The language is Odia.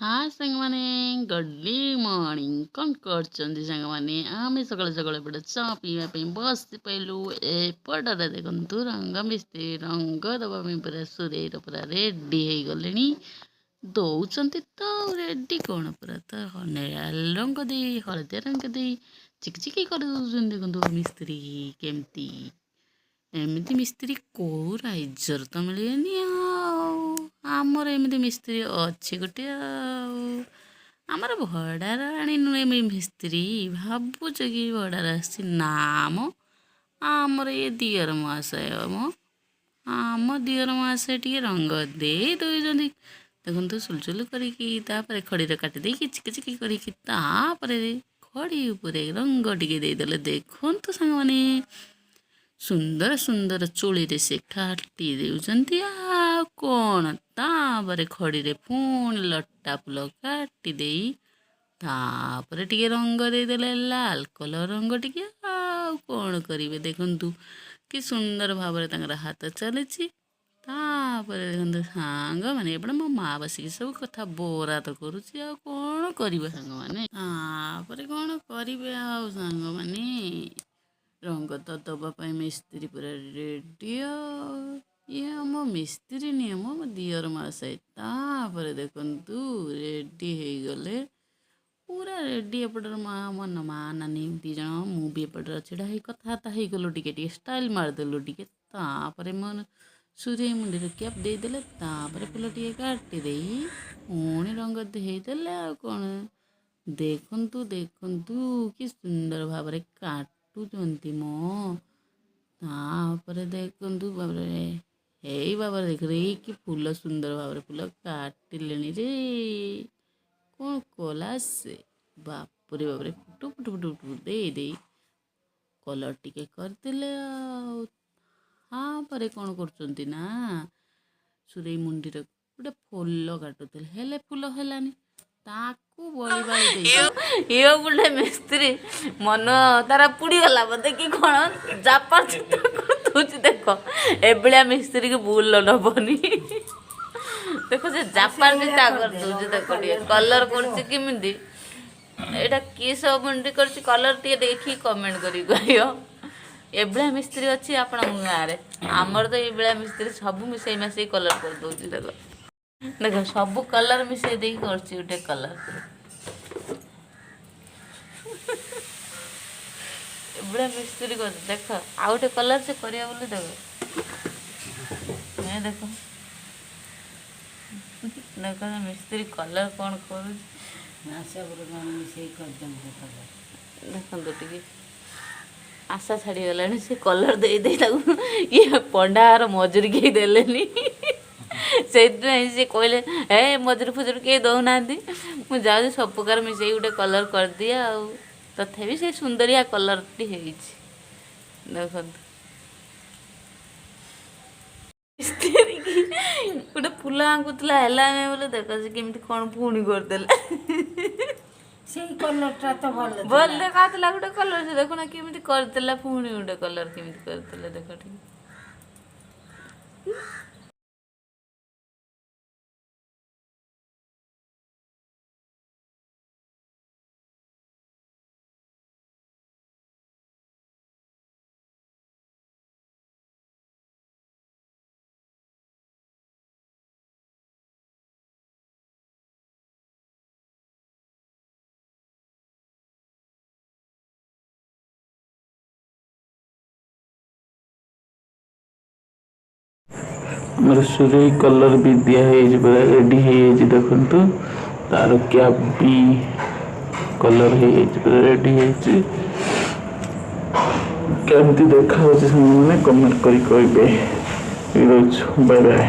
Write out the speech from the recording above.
ହାଏ ସାଙ୍ଗମାନେ, ଗୁଡ୍ ମର୍ଣ୍ଣିଂ। କ'ଣ କରୁଛନ୍ତି ସାଙ୍ଗମାନେ? ଆମେ ସକାଳୁ ସକାଳୁ ଏପଟେ ଚା ପିଇବା ପାଇଁ ବସି ପଇଲୁ। ଏପଟରେ ଦେଖନ୍ତୁ, ରଙ୍ଗ ମିସ୍ତ୍ରୀ ରଙ୍ଗ ଦେବା ପାଇଁ ପୁରା ସୁରେଇର ପୁରା ରେଡ଼ି ହେଇଗଲେଣି। ଦଉଛନ୍ତି ତ ରେଡ଼ି କ'ଣ, ପୁରା ତ ରଙ୍ଗ ଦେଇ, ହଳଦିଆ ରଙ୍ଗ ଦେଇ ଚିକିଚିକି କରିଦେଉଛନ୍ତି। ଦେଖନ୍ତୁ ମିସ୍ତ୍ରୀ କେମିତି। ଏମିତି ମିସ୍ତ୍ରୀ କେଉଁ ରାଜ୍ୟରେ ତ ମିଳିବେନି, ଆଉ ଆମର ଏମିତି ମିସ୍ତ୍ରୀ ଅଛି ଗୋଟେ। ଆଉ ଆମର ଭଡ଼ାରେ ଆଣିନୁ ଏମିତି ମିସ୍ତ୍ରୀ। ଭାବୁଛ କି ଭଡ଼ାରେ ଆସିଛି? ନା ମ, ଆମର ଇଏ ଦିଅର ମହାଶୟ ମ, ଆମ ଦିଅର ମହାଶୟ ଟିକେ ରଙ୍ଗ ଦେଇ ଦେଉଛନ୍ତି। ଦେଖନ୍ତୁ, ସୁଲସୁଲ କରିକି, ତାପରେ ଖଡ଼ିରେ କାଟି ଦେଇକି ଚିକି ଚିକି କରିକି, ତାପରେ ଖଡ଼ି ଉପରେ ରଙ୍ଗ ଟିକେ ଦେଇଦେଲେ। ଦେଖନ୍ତୁ ସାଙ୍ଗମାନେ, ସୁନ୍ଦର ସୁନ୍ଦର ଚୁଳିରେ ସେ କାଟି ଦେଉଛନ୍ତି, ଆଉ କ'ଣ। ତାପରେ ଖଡ଼ିରେ ପୁଣି ଲଟା ଫୁଲ କାଟି ଦେଇ, ତାପରେ ଟିକେ ରଙ୍ଗ ଦେଇଦେଲେ, ଲାଲ କଲର୍ ରଙ୍ଗ ଟିକେ। ଆଉ କ'ଣ କରିବେ? ଦେଖନ୍ତୁ କି ସୁନ୍ଦର ଭାବରେ ତାଙ୍କର ହାତ ଚାଲିଛି। ତାପରେ ଦେଖନ୍ତୁ ସାଙ୍ଗମାନେ, ଏପଟେ ମୋ ମା ବସିକି ସବୁ କଥା ବରାଦ କରୁଛି। ଆଉ କ'ଣ କରିବେ ସାଙ୍ଗମାନେ? ତାପରେ କ'ଣ କରିବେ ଆଉ ସାଙ୍ଗମାନେ? ରଙ୍ଗ ତ ଦେବା ପାଇଁ ମିସ୍ତ୍ରୀ ପୁରା ରେଡ଼ି। ଆଉ ଇଏ ଆମ ମିସ୍ତ୍ରୀ ନିୟମ, ମୋ ଦିଅର ମହାଶୟ। ତାପରେ ଦେଖନ୍ତୁ, ରେଡ଼ି ହେଇଗଲେ ପୁରା ରେଡ଼ି। ଏପଟରେ ମା, ମୋ ମା ନାନୀ ଦୁଇ ଜଣ, ମୁଁ ବି ଏପଟରେ ଛିଡ଼ା ହେଇ କଥାବାର୍ତ୍ତା ହେଇଗଲୁ, ଟିକେ ଟିକେ ଷ୍ଟାଇଲ୍ ମାରିଦେଲୁ ଟିକେ। ତାପରେ ମୋ ସୁରେଇ ମୁଣ୍ଡରେ କ୍ୟାପ୍ ଦେଇଦେଲେ, ତାପରେ ଫୁଲ ଟିକେ କାଟି ଦେଇ ପୁଣି ରଙ୍ଗ ଦେଇଦେଲେ, ଆଉ କ'ଣ। ଦେଖନ୍ତୁ ଦେଖନ୍ତୁ, କି ସୁନ୍ଦର ଭାବରେ କାଟୁଛନ୍ତି ମ। ତାପରେ ଦେଖନ୍ତୁ, ବାବରେ ଏଇ ବାବରେ, ଦେଖ ଏଇ କି ଫୁଲ, ସୁନ୍ଦର ଭାବରେ ଫୁଲ କାଟିଲେଣି ରେ। କ'ଣ କଲା ସେ? ବାପରେ ବାପରେ, ଫୁଟୁ ଫୁଟୁ ଫୁଟୁ ଫୁଟୁ ଦେଇ ଦେଇ କଲର୍ ଟିକେ କରିଦେଲେ। ଆଉ ତାପରେ କ'ଣ କରୁଛନ୍ତି ନା, ସୁରେଇ ମୁଣ୍ଡିରେ ଗୋଟେ ଫୁଲ କାଟୁଥିଲେ, ହେଲେ ଫୁଲ ହେଲାନି, ତାକୁ ବଳି ବାଳି ଦେଇ ଇଏ ଗୋଟେ ମିସ୍ତ୍ରୀ, ମନ ତାର ପୁଡ଼ିଗଲା ବୋଧେ କି କ'ଣ, ଜାପାନ ଚିତ୍ର କରିଦଉଛି। ଦେଖ, ଏଭଳିଆ ମିସ୍ତ୍ରୀକି ଭୁଲ ନବନି। ଦେଖ, ସେ ଜାପାନ ଚିତା କରିଦଉଛି। ଦେଖ ଟିକେ କଲର କରୁଛି କେମିତି। ଏଇଟା କି ସବୁ ମୁଣ୍ଡି କରୁଛି କଲର, ଟିକେ ଦେଖିକି କମେଣ୍ଟ କରିକି କହିବ। ଏଭଳିଆ ମିସ୍ତ୍ରୀ ଅଛି ଆପଣଙ୍କ ଗାଁରେ? ଆମର ତ ଏଇଭଳିଆ ମିସ୍ତ୍ରୀ ସବୁ ମିଶେଇ ମାସେଇ କଲର କରିଦଉଛି। ଦେଖ ଦେଖ, ସବୁ କଲର ମିଶେଇ ଦେଇକି କରୁଛି ଗୋଟେ କଲର। ଏଭଳିଆ ମିସ୍ତ୍ରୀ କରୁଛି। ଦେଖ, ଆଉ ଗୋଟେ କଲର ସେ କରିବ ବୋଲି। ଦେଖ, ଏ ଦେଖ ଦେଖ, ମିସ୍ତ୍ରୀ କଲର କ'ଣ କରୁଛି। ଦେଖନ୍ତୁ ଟିକେ, ଆଶା ଛାଡ଼ିଗଲାଣି। ସେ କଲର ଦେଇ ଦେଇ ତାକୁ ଇଏ ପଣ୍ଡାର ମଜୁରୀ କେହି ଦେଲେନି। ସେଇଥିପାଇଁ ସେ କହିଲେ, ଏ ମଜୁରୀ ଫଜୁରୀ କେହି ଦେଉନାହାନ୍ତି, ମୁଁ ଯାଉଛି ସବୁ ପ୍ରକାର ମିଶେଇ ଗୋଟେ କଲର୍ କରିଦିଏ। ଆଉ ତଥାପି ସେ ସୁନ୍ଦରିଆ କଲର୍ଟି ହେଇଛି। ଦେଖନ୍ତୁ, ମିସ୍ତ୍ରୀ ଗୋଟେ ଫୁଲ ଆଙ୍କୁଥିଲା, ହେଲାନି ବୋଲି ଦେଖ ସେ କେମିତି କ'ଣ ପୁଣି କରିଦେଲା। ସେଇ କଲରଟା ତ ଭଲ। ଭଲ ଦେଖାଉଥିଲା ଗୋଟେ କଲର୍, ସେ ଦେଖୁନ କେମିତି କରିଦେଲା। ପୁଣି ଗୋଟେ କଲର୍ କେମିତି କରିଦେଲା ଦେଖ ଟିକେ। ଆମର ସୁରେଇ କଲର୍ ବି ଦିଆ ହେଇଯାଇଛି, ପୁରା ରେଡ଼ି ହେଇଯାଇଛି। ଦେଖନ୍ତୁ, ତାର କ୍ୟାପ୍ ବି କଲର୍ ହେଇଯାଇଛି, ପୁରା ରେଡ଼ି ହେଇଛି। କେମିତି ଦେଖାଯାଉଛି ସାଙ୍ଗମାନେ, କମେଣ୍ଟ କରି କହିବେ। ରହୁଛୁ, ବାଏ ବାଏ।